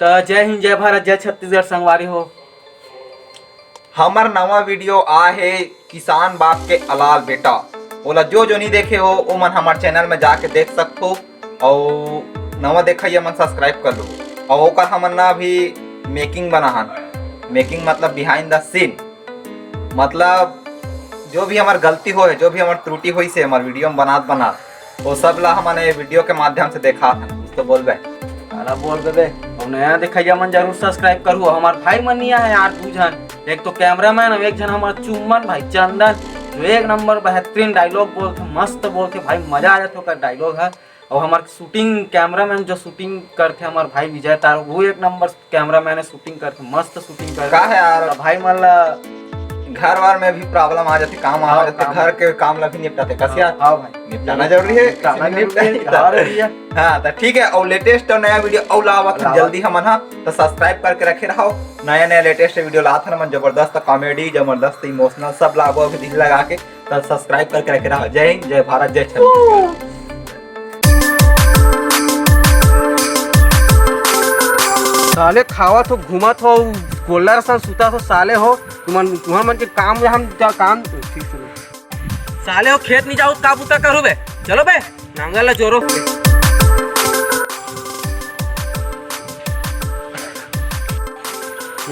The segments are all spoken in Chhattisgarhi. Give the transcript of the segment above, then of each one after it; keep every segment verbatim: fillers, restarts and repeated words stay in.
त जय हिंद, जय भारत, जय छत्तीसगढ़ संगवारी हो। हमर नवा वीडियो आ हे किसान बाप के अलाल बेटा, ओला जो जो नहीं देखे हो, ओमन हमर चैनल में जाके देख सकथो। अउ नवा देखइया मन सब्सक्राइब कर लो। अउ ओकर हमन ना अभी मेकिंग बनाहन, मेकिंग मतलब बिहाइंड द सीन, मतलब जो भी हमर गलती होय, जो भी हमर त्रुटि होइस हे हमर वीडियो में बनात बनात, वो सब ला हमन ये वीडियो के माध्यम से देखात हन। कुछ तो बोलबे? साला बोल देबे। अउ नया देखइया मन जरूर सब्सक्राइब करहु। हमर भाई मन निया है यार दू झन, एक तो कैमरामैन अउ एक झन हमर चुम्मन भाई चंदन, जो एक नंबर बेहतरीन डायलॉग बोलथे, मस्त बोलथे भाई, मजा आ जाथे ओकर डायलॉग ह। अउ हमर शूटिंग कैमरामैन जो शूटिंग करथे हमर भाई विजय तार, वो एक नंबर कैमरामैन है, शूटिंग करथे, मस्त शूटिंग करथे। का है यार? त भाई मन ला घर वार में भी प्रॉब्लम आ जाथे, काम आ हाँ, जाथे, काम। घर के काम ला भी निपटाथे। कस यार? हाँ भाई। निपटाना जरूरी है। निपटाना जरूरी है। निपटाना जरूरी है। हाँ, त ठीक है, अउ लेटेस्ट अउ नया वीडियो अउ लावत हन लावत। जल्दी हमन हा, त सब्सक्राइब करके रखे रहो। नया नया लेटेस्ट वीडियो लात हन हमन, जबरदस्त कॉमेडी, जबरदस्त इमोशनल, सब लाबो अभी दिल लगा के। त सब्सक्राइब करके रखे रहो। जय हिंद, जय भारत, जय छत्तीसगढ़। साले खावत हो, घूमत हो, गोल्लर सन सुता हो, साले हो, तुमन, तुहर मन के काम, हम क्या काम, ठीक सुनो। साले हो, खेत नहीं जाओ, का बूता करो बे? चलो बे, नांगल ला जोरो।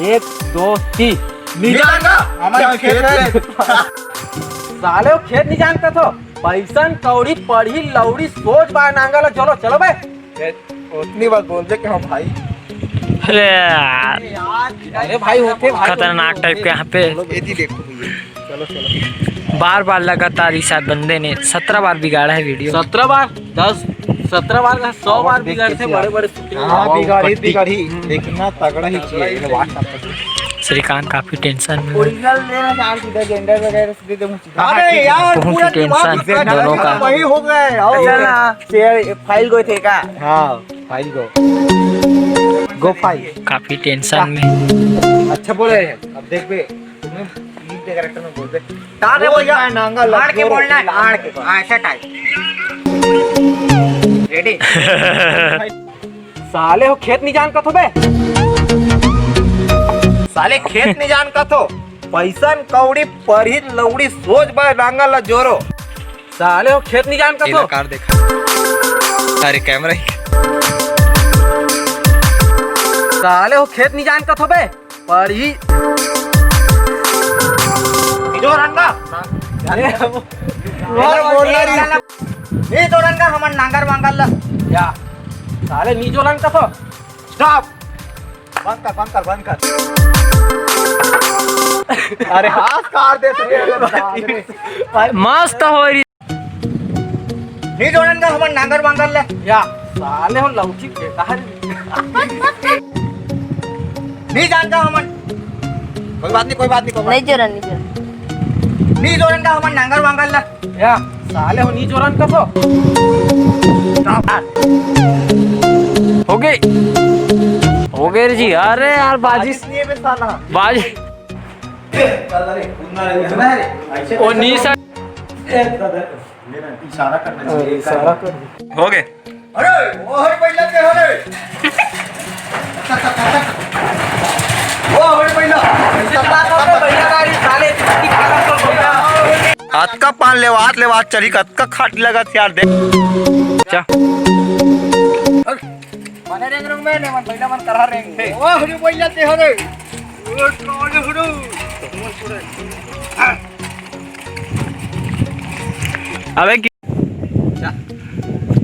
एक, दो, तीन। नहीं जानता, हमारे खेत में। साले हो, खेत नहीं जानता था। पैसन कौड़ी पढ़ी लौड़ी सोच बा नांगल ला जोरो, चलो बे। ए, उतनी बात बोल दे कि हाँ भाई। अरे यार, अरे भाई होते भाई खतरनाक होते, टाइप के यहाँ पे। ये जी देखो भैया, चलो चलो। बार बार लगातार इस बंदे ने सत्रह बार बिगाड़ा है वीडियो। सत्रह बार, दस, सत्रह बार का सौ बार बिगाड़ते बड़े बड़े। हाँ, बिगाड़ी, बिगाड़ी। लेकिन ना तगड़ा ही चाहिए, ये बात। श्रीकांत काफी टेंशन में है। ओरिजिनल लेना चाह रहे थे, जेंडर वगैरह से दे दे मुझे। अरे यार, बहुत पूरा ही टेंशन दिमाग दोनों का। वही हो गए। और चल ना। शेयर फाइल गो थे का? हाँ, फाइल गो। गो फाइल। काफी टेंशन में। अच्छा बोले हैं। अब देख बे, तुम्हें ईद के कैरेक्टर में बोल दे। तारे वो बोल यार, नांगा आड़ के लग बोलना है, आड़ के, ऐसा टाइप। रेडी? साले हो खेत नहीं जान कथो बे। साले खेत नहीं जान कथो। पैसन कौड़ी परही लौड़ी सोच बा नांगल ला जोरो। साले हो खेत नहीं जान कथो। कार देखा। अरे कैमरा ही। साले हो खेत नहीं जान कथो बे। पढ़ी। जो रंगा। अरे, वो बोल रहा है। नहीं तो रंगा हमन नांगर वांगर ला। या। साले नी जोलन कथो। स्टॉप। बंद कर, बंद कर, बंद कर। अरे हाथ काट दे तू, अरे बाप रे। मस्त हो रही। नी जोलन का हमन नांगर वांगर ले। या, साले हो लौकी के कहा रे। नी जानता हमन। कोई बात नहीं, कोई बात नहीं, कोई बात नहीं। जोरन, नी जोरन। नी जोरन का हमन नांगर वांगर ला। या, साले हो नी जोरन का तो। हो गए। हो गए रे जी। अरे यार, बाजी। बाजी नहीं है बे साला। बाजी। चल रे, उन्ना रे, उन्ना रे। ऐसे ओ नी सर। इशारा करना चाहिए। इशारा कर। हो गए। अरे, ओ हर पहिला के हो रे। ओ हर पहिला। अतका पान लेवात लेवात चली, अतका खाट लगत यार, देख। चा। बने रेंग रेंग में, ने मन पहिला मन करहा रेंग थे। ओ हर पहिला के हो रे। ओ हर। अबे अच्छा,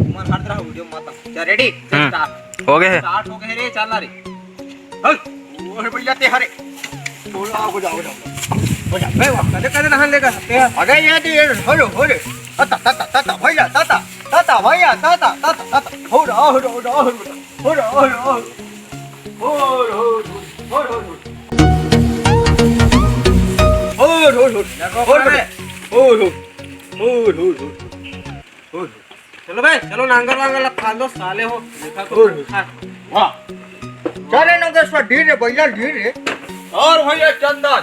मन हट रहा वीडियो मत। क्या रेडी? हम्म। स्टार्ट। हो गए है। स्टार्ट हो गए रे, चल ना रे। हल। ओए भैया ते हरे। हो जा, हो जा, हो जा। हो जा। बे वाह, कदे कदे नहान लेगा ते। अरे ये दे, ये हो लो, हो लो। ताता, ताता, ताता, भैया, ताता, ताता, भैया, ताता, ताता, ताता। हो रहा, हो रहा, हो रहा, हो रहा। हो रहा, हो रहा, हो रहा। हो रहा, हो रहा, हो रहा। हो रहा, हो रहा, हो रहा। हो रहा, हो रहा। हो रहा, हो रहा। हो रहा, हो रहा। चलो बे, चलो नांगर वांगर ला फाल दो साले हो। देखा तो और खा। वाह। चले नंगेश्वर, धीरे भैया, धीरे। और भैया चंदन।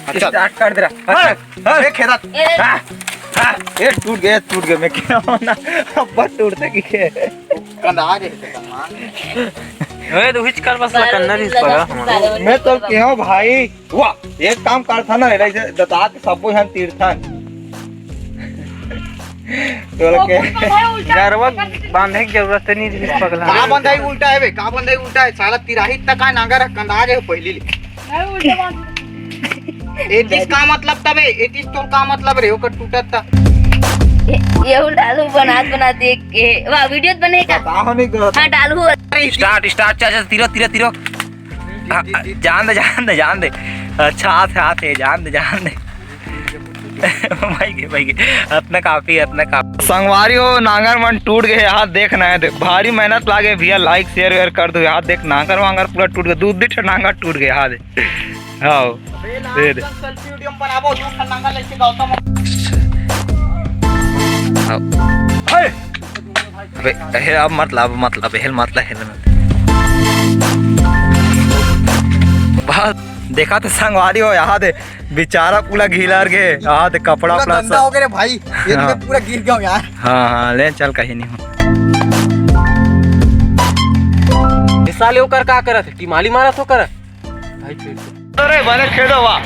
अच्छा। स्टार्ट कर दे रहा। हाँ, हाँ, ये खेदा। हाँ, हाँ, ये टूट गया, टूट गया, मैं क्या होना, अब बस टूटते की है। कंदा गे हे, कंदा। ओए, तो हिच कर बस ला, कन्ना भी पकड़ा हमारा। मैं तो कहे हूँ भाई, वाह, एक काम करथन ना, एला इसे दता के सबो झन तीरथन। तो लगे गरवा बांधे के जरूरत नहीं रही पगला। का बंधाई उल्टा है बे, का बंधाई उल्टा है? साला तिराही तक का नांगर कंदा गे हे पहिली ले। एतिस का मतलब तबे, एतिस तोर का मतलब रे, ओकर टूटत त। ये, ये उल्टा आलू बनात बनात देख के, वाह, वीडियो बने का? का हो नहीं करत? हाँ, डालू। स्टार्ट, स्टार्ट, चल, चल, तीरो, तीरो, तीरो। हाँ, जान दे, जान दे, जान दे। अच्छा, हाथ, हाथ है, जान दे, जान दे। भाई के, भाई के, अतना काफी, अतना काफी। संगवारी हो, नांगर मन टूट गए, यहाँ देखना है, देख, भारी मेहनत लागे भैया, लाइक, शेयर, वेयर कर दो। यहाँ देख, नांगर वांगर पूरा टूट गए, दू दू ठे नांगर टूट गए, यहाँ देख। हाँ, अबे, ये दे। Selfie वीडियो में बनाबो, दू ठन नांगर लेके गौतम। हाँ। हे! अबे, हे, अब मत ला, अब मत ला, हेल मत ला, हेल मत। बस, देखा तो संगवारी हो, यहाँ दे, बेचारा पूरा घिलर गे, यहाँ दे, कपड़ा पूरा वपड़ा गंदा सब। हो गया रे भाई, ये तो हाँ। मैं पूरा गिर गया हूँ यार। हाँ, हाँ, ले चल, कहीं नहीं हो। ये साले ओकर का करत हे? टिमाली मारत हो करत? भाई, फिर से। अरे, बने खेदो वाह।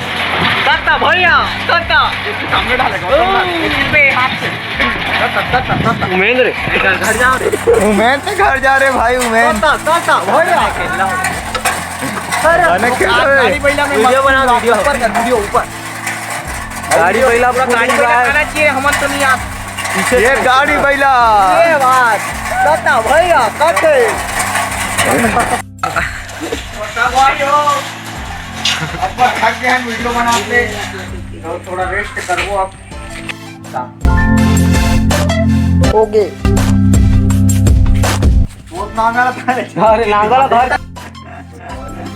करता भैया, करता। ये तो सामने डालेगा, ओ। करता। ये पे हाथ से। करता, करता, करता। उमेंद्र, घर, घर जाओ रे। उमेंद्र घर जा रे भाई, उमेंद्र। करता, करता, भैया। अरे, बने खेदो रे। गाड़ी पहिला में वीडियो मत बना, वीडियो। ऊपर कर, वीडियो ऊपर। गाड़ी पहिला पूरा पूरा गाड़ी पहिला। आना चाहिए, हमन तो नहीं आ। पीछे ये से गाड़ी पहिला। ये बात। करता भैया, करते। तो संगवारी हो, अब बस थक गए हैं वीडियो बनाते, तो थोड़ा रेस्ट करबो अब। ओके। बहुत नांगरा था रे। अरे, नांगरा था।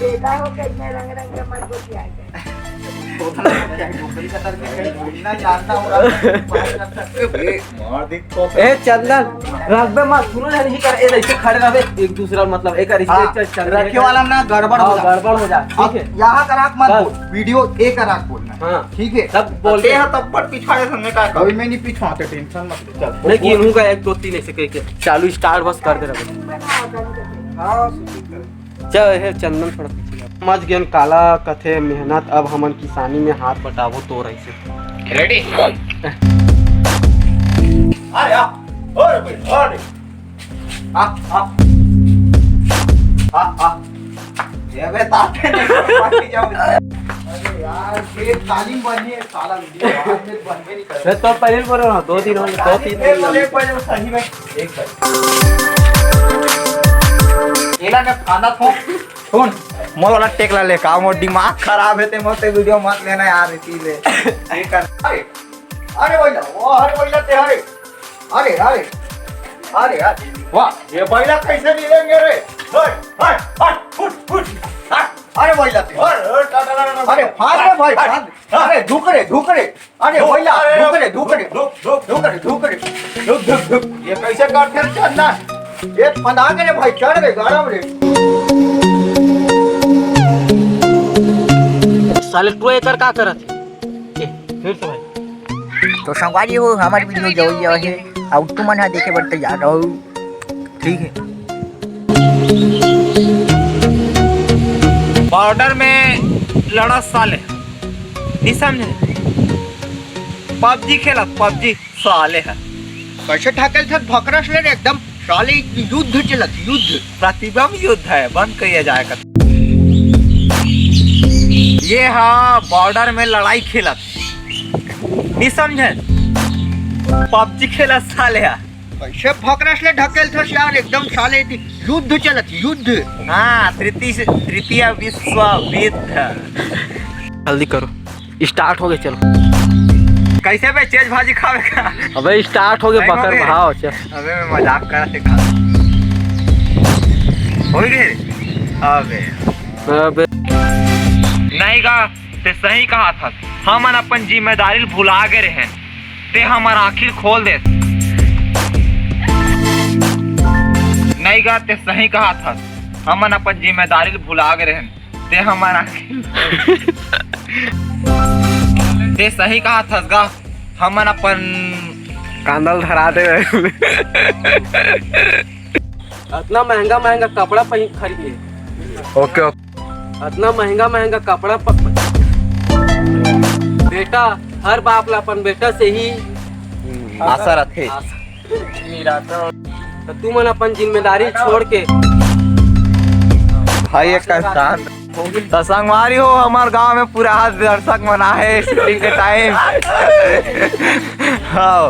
बेटा हो के इतने रंग रंग के मत गोठिया के। ए, चंदन, रखबे मत, सुनो ना, नहीं कर, ए, ऐसे खड़े रहबे, एक दूसरा, मतलब, एक रिस्पेक्ट हाँ, चल, चल, रखे वाला ना गड़बड़ हो हाँ, जा। गड़बड़ हो जा, ठीक अब है? यहाँ का राख मत बस। बोल, वीडियो ए का राख बोलना। हाँ। ठीक है? तब बोल ते दे। हाँ, तब पर पिछाड़े सामने का कभी मैं नहीं पिछवाते, टेंशन मत ले। चल। नहीं कि इन्हों का एक, दो, तीन ऐसे कह के चालू स्टार्ट बस कर दे रहे। हाँ, शूटिंग कर। चल, हे चंदन, थोड़ा पीछे जा। समझ गेन काला कथे मेहनत, अब हमन किसानी में हाथ बटाबो तोर ऐसे। रेडी? अरे, आ, अरे भाई, अरे। आ, आ। आ, आ। ये बे, ताते नहीं, पानी जाओ। अरे यार, ये तालीम बनी है, साला। ये तो पहले बोल रहा हूँ, दो दिन हो गए, दो तीन दिन हो गए। एक बार, एक बार। एला ने खाना थो। सुन, मोर वाला टेक ला ले का, मोर दिमाग खराब है, ते मोर ते वीडियो मत लेना यार, इसी ले। ये कर। अरे, अरे भैया, ओ, अरे भैया, ते, अरे, अरे, अरे, अरे यार, वाह, ये भैया कैसे मिलेंगे रे? हट, हट, हट, फुट, फुट, हट। अरे भैया, ते, हट, हट, हट, हट, हट। अरे, फाड़ रे भाई, हट, फाड़। हट। अरे, झुक रे, झुक रे। अरे भैया, अरे, झुक रे, झुक रे। झुक, झुक, झुक, झुक रे, झुक रे। झुक, झुक, झुक। ये कैसे करथे चंदन? ये फंदा के रे भाई, चढ़ रे, गरम रे। साले टू एकर का करत हे? ए, फिर से भाई। तो संगवारी हो, हमारी वीडियो जो ये है, और तुमन हा देखे बर तैयार रहो। ठीक है। बॉर्डर में लड़ा साले, नहीं समझे? पबजी खेला, पबजी साले है। कैसे ढकेल थे भकरस ले रे, एकदम साले युद्ध चलत, युद्ध। प्रतिबंध युद्ध है, बंद किया जाएगा। ये हा बॉर्डर में लड़ाई खेलत, नहीं समझे? पबजी खेलत साले है। कैसे भकरस ले ढकेल थस यार, एकदम साले ती युद्ध चलत, युद्ध। हाँ, तृतीय से, तृतीय विश्व युद्ध। जल्दी करो, स्टार्ट हो गए, चलो। कैसे बे, चेज भाजी खावे का? अबे स्टार्ट हो गए, टाइम हो बकर गए। भाव, चल। अबे मैं मजाक कर रहा था। हो गए? अबे। अबे। नहीं गा, ते सही कहा था, हमन अपन जिम्मेदारी भुला गए रहेन। ते हमर आँखी ल खोल देस। नहीं गा, ते सही कहा था, हमन अपन जिम्मेदारी ल भुला गए रहेन, ते हमर आँखी ल खोल देस। ते सही कहा था गा, हमन अपन कांदा ल धरा दे। अतना महंगा महंगा कपड़ा पहन खरीदे। ओके, ओके। अतना महंगा महंगा कपड़ा प-, बेटा, हर बाप ला अपन बेटा से ही आशा रथे। आशा। त तुमन अपन जिम्मेदारी छोड़ के भाई, एक काम। त संगवारी हो, हमर गांव में पूरा आज दर्शक मन आहे shooting के time। हाँ,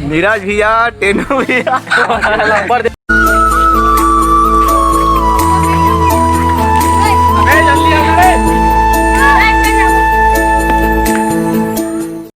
नीरज भैया, टेनू भैया।